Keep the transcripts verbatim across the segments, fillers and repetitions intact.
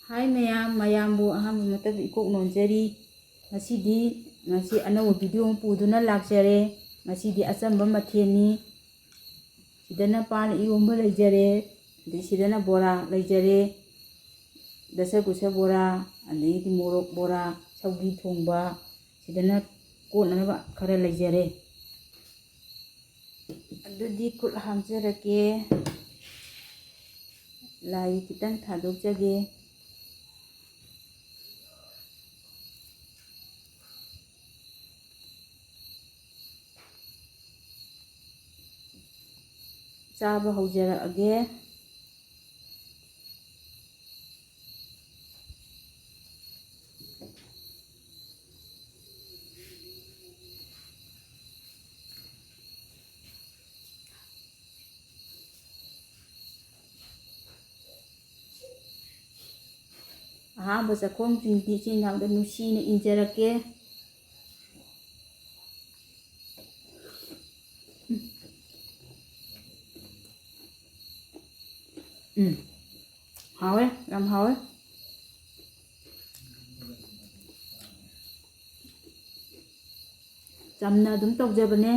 ꯍꯥꯏ ꯃꯌꯥꯝ, ꯃꯌꯥꯝꯕꯨ ꯑꯍꯥꯟꯕ ꯃꯛꯇꯗ ꯏꯀꯣꯛ ꯅꯣꯟꯖꯔꯤ꯫ ꯉꯁꯤꯗꯤ, ꯉꯁꯤ ꯑꯅꯧꯕ video ꯑꯃ ꯄꯨꯗꯨꯅ ꯂꯥꯛꯆꯔꯦ꯫ ꯉꯁꯤꯗꯤ ꯑꯆꯝꯕ ꯃꯊꯦꯜꯅꯤ꯫ ꯁꯤꯗꯅ ꯄꯥꯟ ꯏꯔꯣꯝꯕ ꯂꯩꯖꯔꯦ, ꯑꯗꯩ ꯁꯤꯗꯅ ꯕꯣꯔꯥ ꯂꯩꯖꯔꯦ, ꯗꯁꯀꯨꯁ ꯕꯣꯔꯥ, ꯑꯗꯩꯗꯤ ꯃꯣꯔꯣꯛ ꯕꯣꯔꯥ, ꯁꯧꯒ꯭ꯔꯤ ꯊꯣꯡꯕ, ꯁꯤꯗꯅ ꯀꯣꯠꯅꯅꯕ ꯈꯔ ꯂꯩꯖꯔꯦ꯫ ꯑꯗꯨꯗꯤ ꯈꯨꯠ ꯍꯥꯝꯖꯔꯒꯦ꯫ ꯂꯥꯏ ꯈꯤꯇꯪ ꯊꯥꯗꯣꯛꯆꯒꯦ꯫ ꯆꯥꯕ ꯍꯧꯖꯔꯛꯑꯒꯦ꯫ ꯑꯍꯥꯟꯕ ꯆꯥꯛꯈꯣꯝꯁꯤꯡꯗꯤ ꯏꯆꯤꯟ ꯏꯅꯥꯎꯗ ꯅꯨꯡꯁꯤꯅ ꯏꯟꯖꯔꯛꯀꯦ꯫ ꯎꯝ, ꯍꯥꯎꯋꯦ, ꯌꯥꯝ ꯍꯥꯎꯋꯦ꯫ ꯆꯝꯅ ꯑꯗꯨꯝ ꯇꯧꯖꯕꯅꯦ꯫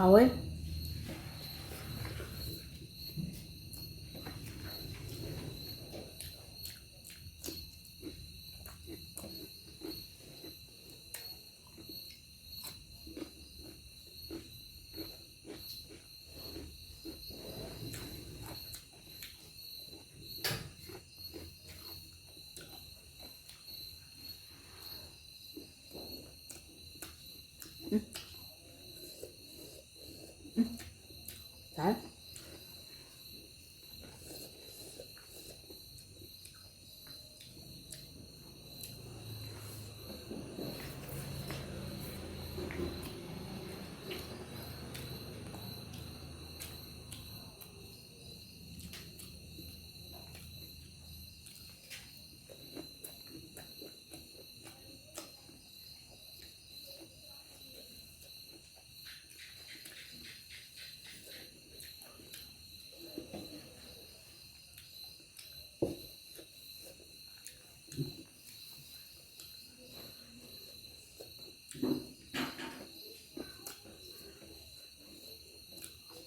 ꯍꯥꯎꯋꯦ꯫ ꯎꯝ꯫ ꯎꯝ꯫ ꯌꯥꯔꯦ꯫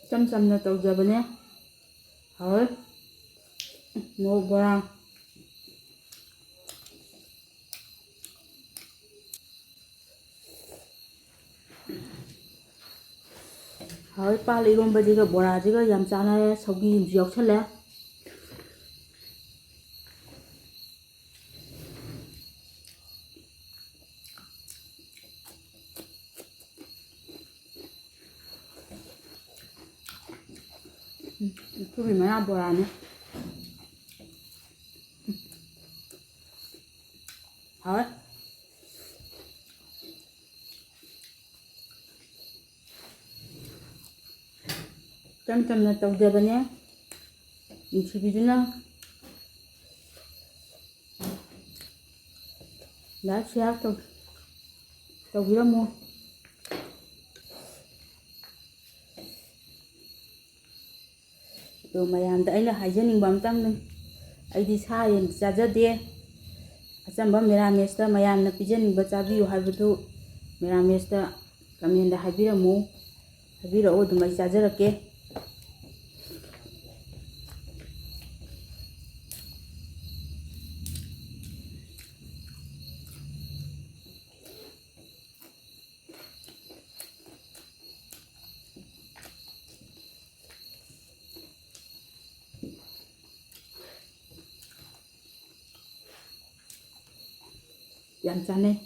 ꯏꯆꯝ ꯆꯝꯅ ꯇꯧꯖꯕꯅꯦ꯫ ꯍꯥꯎꯋꯦ꯫ ꯃꯣꯔꯣꯛ ꯕꯣꯔꯥ꯫ ꯍꯥꯎꯋꯦ, ꯄꯥꯜ ꯏꯔꯣꯝꯕꯁꯤꯒ ꯕꯣꯔꯥꯁꯤꯒ ꯌꯥꯝ ꯆꯥꯟꯅꯔꯦ꯫ ꯁꯧꯒ꯭ꯔꯤ ꯑꯃꯁꯨ ꯌꯥꯎꯁꯜꯂꯦ꯫ ꯎꯝ, ꯃꯨꯛꯊ꯭ꯔꯨꯕꯤ ꯃꯅꯥ ꯕꯣꯔꯥꯅꯦ꯫ ꯎꯝ꯫ ꯍꯥꯎꯋꯦ꯫ ꯏꯆꯝ ꯆꯝꯅ ꯇꯧꯖꯕꯅꯦ꯫ ꯅꯨꯡꯁꯤꯕꯤꯗꯨꯅ like, share ꯇꯧ-, ꯇꯧꯕꯤꯔꯝꯃꯨ꯫ ꯑꯗꯣ ꯃꯌꯥꯝꯗ ꯑꯩꯅ ꯍꯥꯏꯖꯅꯤꯡꯕ ꯑꯝꯇꯪ, ꯑꯩꯗꯤ ꯁꯥ ꯌꯦꯟ ꯆꯥꯖꯗꯦ꯫ ꯑꯆꯝꯕ ꯃꯦꯔꯥꯃꯦꯁꯇ ꯃꯌꯥꯝꯅ ꯄꯤꯖꯅꯤꯡꯕ ꯆꯥꯕꯤꯌꯨ ꯍꯥꯏꯕꯗꯨ ꯃꯦꯔꯥꯃꯦꯁꯇ comment ꯍꯥꯏꯕꯤꯔꯝꯃꯨ꯫ ꯊꯥꯕꯤꯔꯛꯑꯣ, ꯑꯗꯨꯝ ꯑꯩ ꯆꯥꯖꯔꯛꯀꯦ꯫ ꯌꯥꯝ ꯆꯥꯅꯩ꯫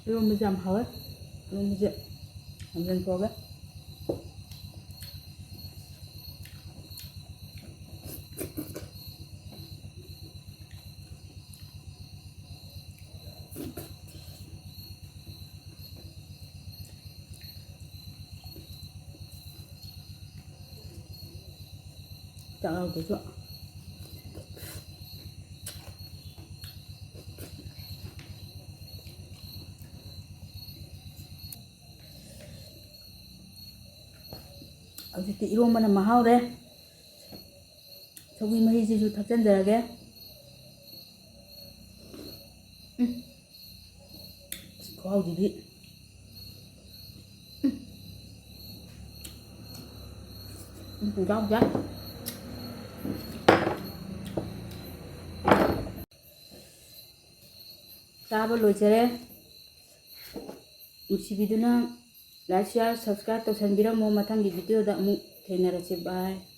ꯏꯔꯣꯝꯕꯁꯦ ꯌꯥꯝ ꯍꯥꯎꯋꯦ꯫ ꯏꯔꯣꯝꯕꯁꯦ ꯌꯥꯝ ꯌꯦꯡꯊꯣꯛꯑꯒꯦ꯫ ꯆꯥꯛ ꯌꯥꯎꯗ꯭ꯔꯁꯨ꯫ ꯍꯧꯖꯤꯛꯇꯤ ꯏꯔꯣꯝꯕꯅ ꯃꯍꯥꯎꯔꯦ꯫ ꯁꯧꯒ꯭ꯔꯤ ꯃꯍꯤꯁꯤꯁꯨ ꯊꯛꯆꯟꯖꯔꯒꯦ꯫ ꯎꯝ꯫ ꯈꯨꯍꯥꯎꯁꯤꯗꯤ꯫ ꯎꯝ꯫ ꯎꯝ, ꯌꯥꯎꯗꯦ꯫ ꯆꯥꯕ ꯂꯣꯏꯖꯔꯦ꯫ ꯅꯨꯡꯁꯤꯕꯤꯗꯨꯅ like, share, subscribe ꯇꯧꯁꯟꯕꯤꯔꯝꯃꯣ꯫ ꯃꯊꯪꯒꯤ video ꯗ ꯑꯃꯨꯛ ꯊꯦꯡꯅꯔꯁꯤ꯫ Bye꯫